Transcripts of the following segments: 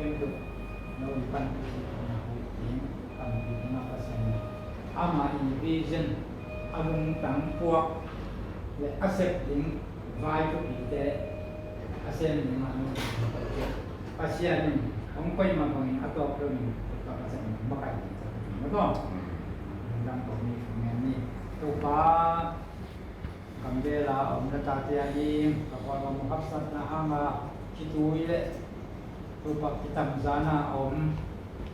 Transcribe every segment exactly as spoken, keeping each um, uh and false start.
No i pan Pasian na hu ding, kan ding a Pasian na. Ama i vision, a lungtang puak le a sep ding vai thupite a sem ding a no Pasian in hong koih ma bangin a tawp lo in ka Pasian in makai ding sa ding na ko. Dang ko ni men ni. Topa Gambela om na tate a ding ka Kawlgam haksatna hanga khitui le tupak kitamzana om.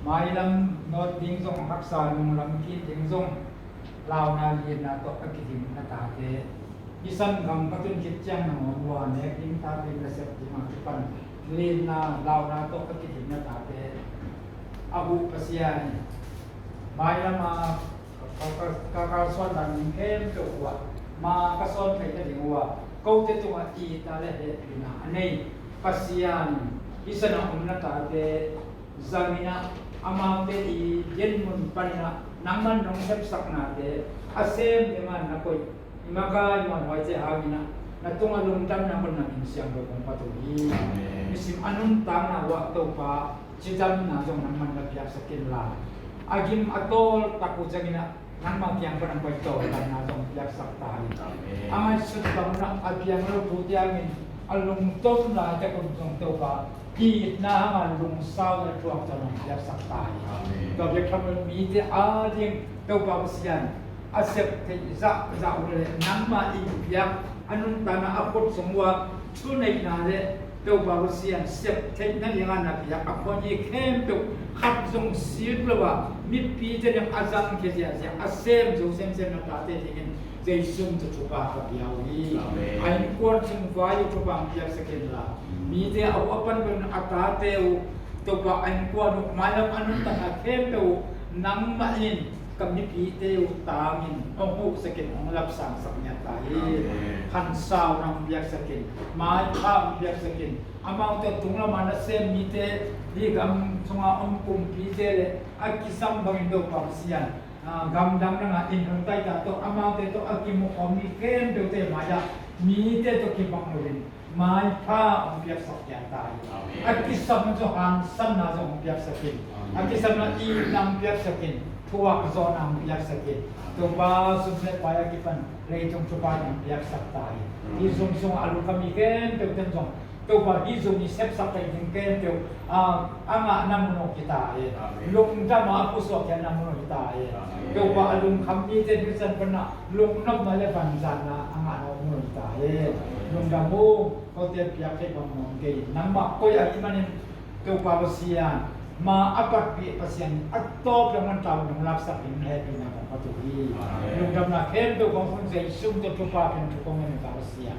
Mailam nawt ding zong haksa, nunglam kin ding zong launa lianna tawh a kidim na tate. I sanggam ka tun khit ciang nangawn lua nek ding, tak ding, nasep ding a kipan lianna launa tawh a kidim na tate. A huh Pasian in mailama ka, ka, ka, ka kalsuan dan ding khempeuh uh ah, ma ka sawn theih nading uh ah, kote tungah itna le hehpihna a nei Pasian, i sana om na tate zangin ah, amaute i genmun panin ah nangman nong sepsaknate a sem dingin na koih i makai muanhuaite hangin ah, na tungah lungdamna kong na min siangtho kong phat uh hi. Amen. Nisim a nuntakna uh ah Topa, cidamna zong nangman na piaksak inla, a gim a tawltak uh ciangin ah nangma kiang pan a koih tawldamna zong piaksak ta hi. Amen. A ngaihsut lamna a piang lo thu ciangin a lungtom laitak un zong Topa, itna hanga lungsauna thuak zong nong piaksak ta hi. Amen. Tua bek tham lo mite a ding Topa Pasian, a sep theih zahzah uh le nangma i piak a nuntakna a khut sung uh ah thuneihna le Topa Pasian sep theihna dingin na piak a khuani khempeuh khat zong sik lo a, mipite ding a zangkhia ziahziah a sem zo semsem na tate dingin Jesu min tawh thupha ka pia uh hi. Amen. A innkuan sung vai uh thupha hong piaksak inla, mite a uh a pan pen a tate uh, Topa a innkuan uh, mailam a nuntakna khempeuh uh nangmah in ka mipite uh tangin hong huhsak in hong lapsangsak ngiat ta hi. Amen. Khansauna hong piaksak in, maipha hong piaksak in, amaute tunglam a nasem mite, hih gam sunga om kumpite le a kisam bangin Topa Pasian, ah, gamdang danga inn hong taita tawh, amaute tawh a kimu om mi khempeuhte mai-ah mite tawh kibang loin maipha hong piaksak pian ta hi. Amen. A kisam zong hangsanna zong hong piaksak in. Amen. A kisamna itna hong piaksak in. Thuak zawhna hong piaksak in. Topa sum le pai a kipan leitung thupha hong piaksak ta hi. Amen. Hih zum sung a lukha mi khempeuh ten zong Topa hih zum i sepsak thei ding khempeuh a, a ngahna mun hong hi ta hi. Amen. Lungdam a pusuak khiatna mun hong hi ta hi. Amen. Topa a lungkham mite hih san pana lungnopna le vanzanna a ngahna mun hong hi ta hi. Amen. Lungdam uh. Kote piak theih bang nuam kei, nangmah koih ahih manin Topa Pasian, ma a patpih Pasian, a tawp le man tau nong lapsak ding hehpihna kong phat uh hi. Amen. Lungdamna khempeuh kong hun Jesu min tawh thupha pian thu kong ngen uh Topa Pasian.